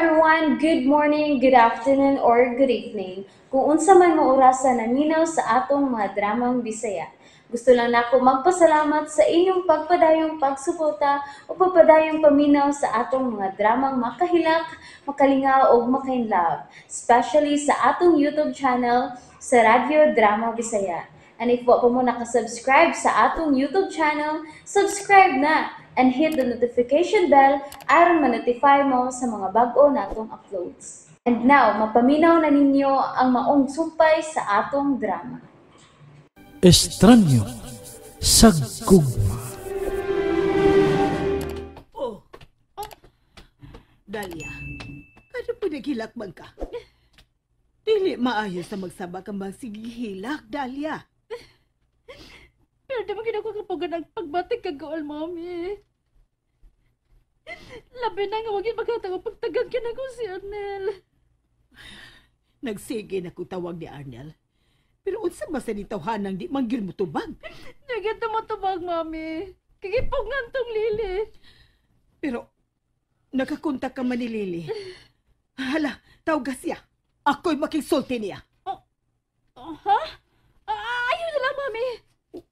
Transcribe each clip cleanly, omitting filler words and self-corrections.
Everyone! Good morning, good afternoon, or good evening. Kung unsa man mo orasa naminaw sa atong mga dramang Bisaya. Gusto lang nako magpasalamat sa inyong pagpadayong pagsuporta o pagpadayong paminaw sa atong mga dramang makahilak, makalingaw o makainlove, especially sa atong YouTube channel sa Radyo Drama Bisaya. And if wa pa mo nakasubscribe sa atong YouTube channel, subscribe na and hit the notification bell aron ma-notify mo sa mga bag-o natong uploads. And now, mapaminaw na ninyo ang maong sumpay sa atong drama. Estranyo sa gugma. Oh. Oh. Dalia, kada po naghilak man ka. Dili maayo sa magsaba kang magsigihilak, Dalia. Pero di mo ginakukapugan ang pagbatik kagaol, Mami. Labi na nga, wag yung magkatawa pagtagang kinako si Arnel. Nagsige na kong tawag ni Arnel. Pero unsa ba sa nitawhanang di manggil mo tubag? Nagito mo tubag, Mami. Kagipungan tong Lily. Pero nakakontak ka man ni Lily. Hala, tawag siya. Ako'y makisulti niya. Oh, oh, ha? Ayaw na lang, Mami.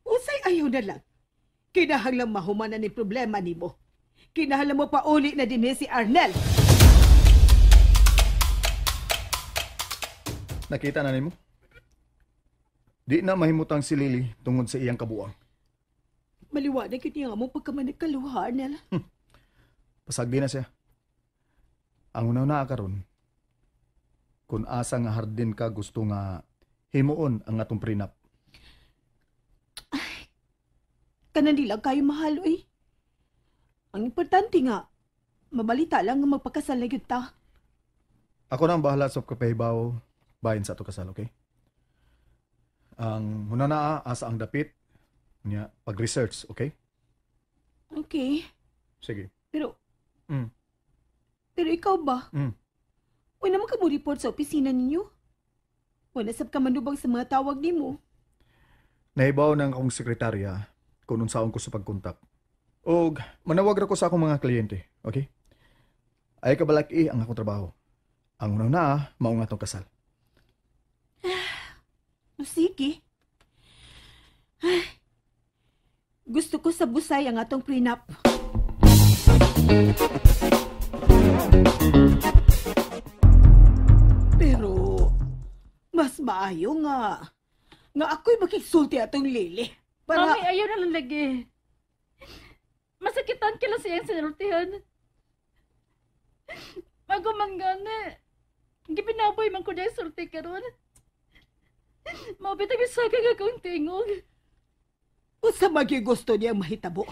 Usay ayaw na lang. Kinahanglang mahumanan ni problema nimo. Kinahanglan mo pauli na din si Arnel. Nakita na nimo? Di na mahimutang si Lily tungod sa iyang kabuang. Maliwanag yun niya nga mong pagkamanagkaluha, Arnel. Pasagdi na siya. Ang unaw na karon, kung asa nga hardin ka gusto nga himuon ang atong prenup. Ay, kanan di lang kayo mahal, uy. Ang importante nga, mabalita lang nga magpakasal na yun ta. Ako na ang bahala sa kapahibaw bahin sa ato kasal, okay? Ang muna na asa ang dapit niya pag-research, okay? Okay. Sige. Pero Pero ikaw ba? Wala naman ka mo report sa opisina ninyo? Wala sab ka manubag sa mga tawag nimo. Nahibaw ng akong sekretarya kung unsaon ko sa pagkontak. Og manawag ra ko sa akong mga kliyente, okay? Ay kabalaki ang akong trabaho. Ang unang na mao nga atong kasal. Sige. Ay, gusto ko sa busay ang atong prenup. Pero mas maayo nga ako'y makigsulti atong Lily. Para... Mami, ayaw na lang lagi. Masakitan kila siyang sinultihan. Bago man gani, gipinaboy man ko niya sulti karon. Mabitag sa kag akong tingog. Unsa maging gusto niya mahitabo?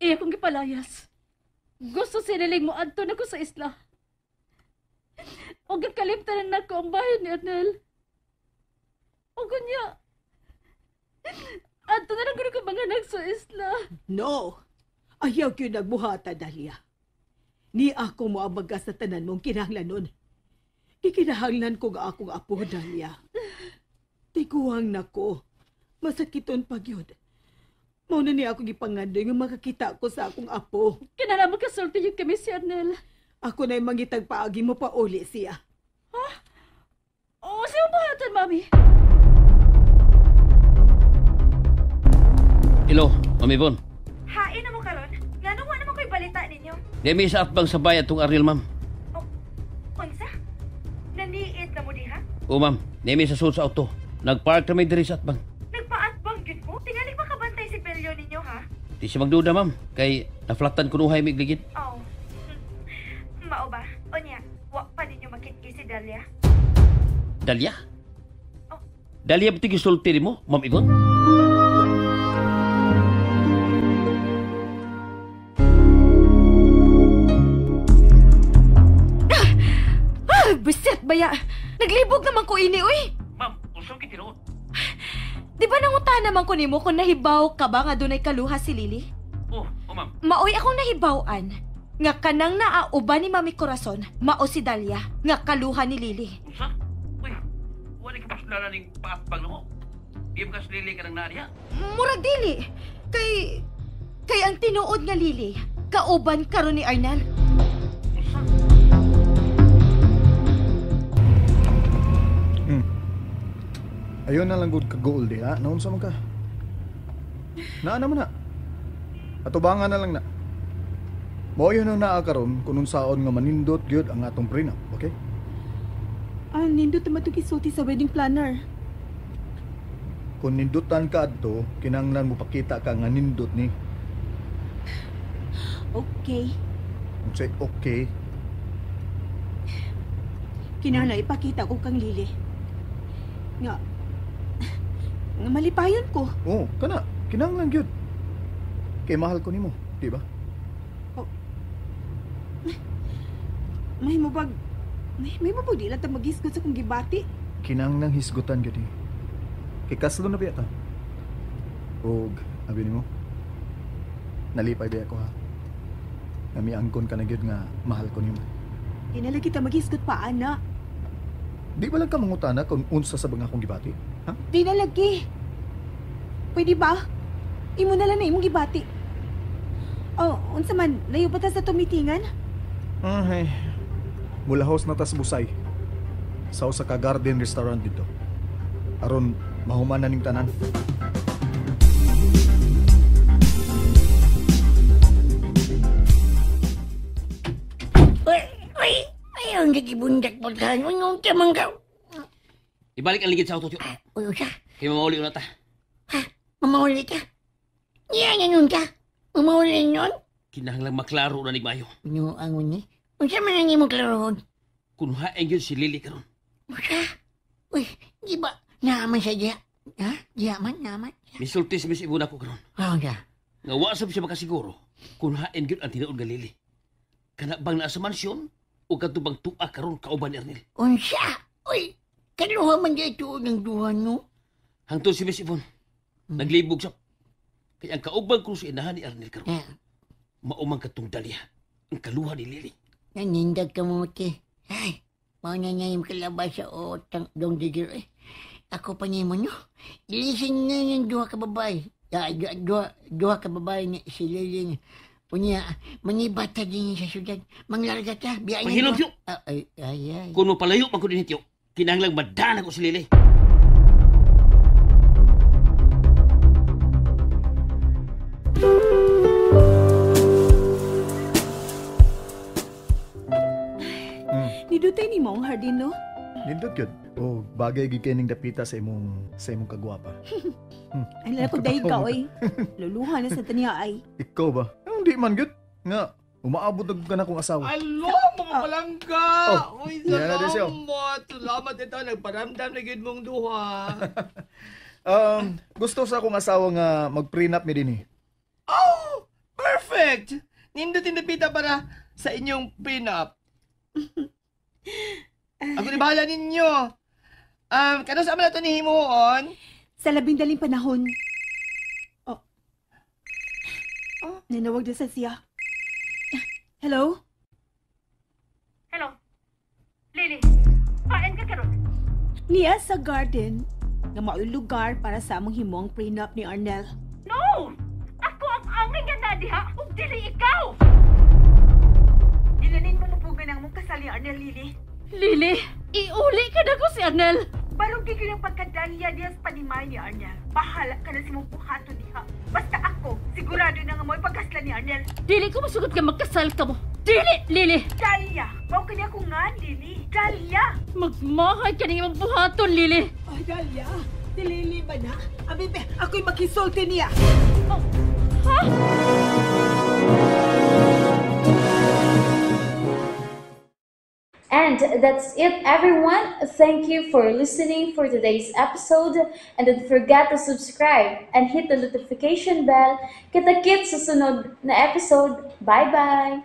Iya kong gipalayas. Gusto siniling mo adto na ko sa isla. O gikalimtan na ko ang bahay ni Arnel. O gunya, adto na lang ko manganak sa isla. No! Ayaw kayo nagbuhata, Dalia. Ni ako mo ang baga sa tanan mong kinahanglan nun. Kikinahanglan ko nga akong apo, Dalia. Tiguang nako. Masakiton pag yun. Mauna niya akong ipangandoy nga makakita ko sa akong apo. Kinala magkasulti yun kami si Arnel. Ako na'y mangitag paagi mo pa uli siya. Ha? Oo, siya buhatan, Mami. Hello, Mami Bon. Hain na mo karon. Ngano wa naman ko'y balita ninyo? Demi sa atbang sabay atong Arnel, ma'am. Oh, unsa? Naniit na mo diha? Oo, ma'am. Demi sa suod sa auto. Nagpark kami diri sa atbang. Nagpaatbang gyud mo? Tingali makabantay si Belyo ninyo, ha? Di siya magduda, ma'am. Kay naflatan kunuhay migligid. Oh. Mao ba? Onya, wa pa ninyo makitki si Dalia? Dalia? Oh. Dalia ba gisulti nimo, Ma'am Ibon? Ah, bisit baya. Naglibog naman ko ini, uy. Ma'am, usong kitiroon. Di ba nangutana naman ko nimo kung nahibaw ka ba nga dunay kaluha si Lily? Oh, oh ma'am. Maoy akong nahibaw-an nga kanang naauban ni Mami Corazon, mao si Dalia, nga kaluha ni Lily. Unsa? Uy, wala ka pasularan ning paatbang namo. Di ba ka si Lily kanang naa diha? Murag dili. Kay ang tinuod nga Lily, kauban karon ni Arnel. Unsa? Ayaw na lang gud kagool diha. Naunsa man ka? Naa naman na. Atubangan na lang na. Mao yun ang naa karon kung unsaon nga manindot gyud ang atong prenup, okay? Ah, nindot naman itong isulti sa wedding planner. Kung nindutan ka adto, kinahanglan mo pakita ka nga nindot ni. Okay. Unsay okay? Kinahanglan ipakita ko kang Lily. Nga, nga malipayon ko. Oh, kana kinahanglan gyud. Kay mahal ko nimo, di ba? Oh. May mubag may mubag di lang ta maghisgot sa kong gibati. Kinahanglan hisgutan gyud eh. Kay kaslo na biya ta. Og abi nimo. Nalipay biya ko ha. Nga miangkon ka na gyud nga mahal ko nimo. Kinahanglan kita maghisgot pa ana. Di ba lang ka mangutana kung unsa sa bang akong gibati? Ha? Di na lagi. Pwede ba? Imo na lang na imong gibati. Oh, unsa man, layo pa ta sa tumitingan? Ay. Mulahos na tas busay. Sa usa ka garden restaurant dito. Aron mahuman na ning tanan. Uy, uy, ayaw ang gibundak mo tahan. Uy, nung tamang ka. Ibalik ang ligid sa auto, tiyo. Uy, usa. Kay mamauli na ta. Ha? Mamauli ka? Iya, ganun ka. Mamauli nun? Kinahanglang maklaro na ni Mayo. Ano ang ni? Unsa man ang imong klarohon? Kunhain yun si Lily karon. Usa? Uy, di ba? Naaman siya diya. Ha? Diya man, naaman. Misulti si Miss Ibuna ko karon. Ah, unsa? Nga wa sab siya makasiguro kunhain gyud ang tinuod nga Lily. Kana bang naa sa mansyon o kadto bang tua karon kauban ni Arnel? Unsa? Uy, kaluha man diya tuod ng duha no? Hangtod si Miss Yvonne, naglibog siya. Kaya ang kauban ko sa inahan ni Arnel karon. Yeah. Maumang katong Dalia, ang kaluha ni Lily. Nanindag ka mo, te. Ay, mao na niya yung kalabas sa otang dong digir. Eh. Ako pa niya mo, no? Ilisin na yung duha ka babae. Duha ka babae ni si Lily. Unya, manibata din niya sa syudad. Manglarga ta, biyain Pahilom, niya. tiyo. Ay, ay, ay. Kung mapalayo man ko din, tiyo, kinahanglang madana ko si Lily. Nindutay ni mo ang hardin, no? Nindot gyud. Oh, bagay gyud kay ning dapita sa imong kagwapa. Ay, lala ko dahil ka, oy. Luluhan na sa taniya ay. Ikaw ba? Hindi man gyud. Nga, umaabot na ka na kong asawa. Alo, mga palangga! Oh, Uy, yan na, Desio. salamat! Salamat ito, nagparamdam na gyud mong duha. Gusto sa akong asawa nga mag-prenup mi dinhi. Oh, perfect! Nindot indapita para sa inyong prenup. Ako ni bahala ninyo. Kano sa aman na ito ni Himuon? Sa labing daling panahon. Oh. Oh, nanawag na sa siya. Hello? Hello? Lily, paen ka karon? Niya sa garden nga mao'y lugar para sa among himong prenup ni Arnel. No! Ako ang angay nga na diha ug dili ikaw! Ilanin mo mapugan ang mong kasal ni Arnel, Lily. Lily, iuli ka na ko si Arnel. Barong gigil ang pagkadalya diya sa panimay ni Arnel. Bahala ka na sa mong buhaton diha. Basta ako, sigurado na nga mo'y pagkasla ni Arnel. Dili ko masugot ka magkasal ka mo. Dili, Lily! Dalia! Mao ka niya kung nga, Lily. Dalia! Magmahay ka niyang buhaton, Lily. Ay, Dalia! Si Lily ba na? Abi, be, ako'y makisulti niya. Oh, ha? And that's it, everyone. Thank you for listening for today's episode. And don't forget to subscribe and hit the notification bell. Kita-kits sa sunod na episode. Bye-bye!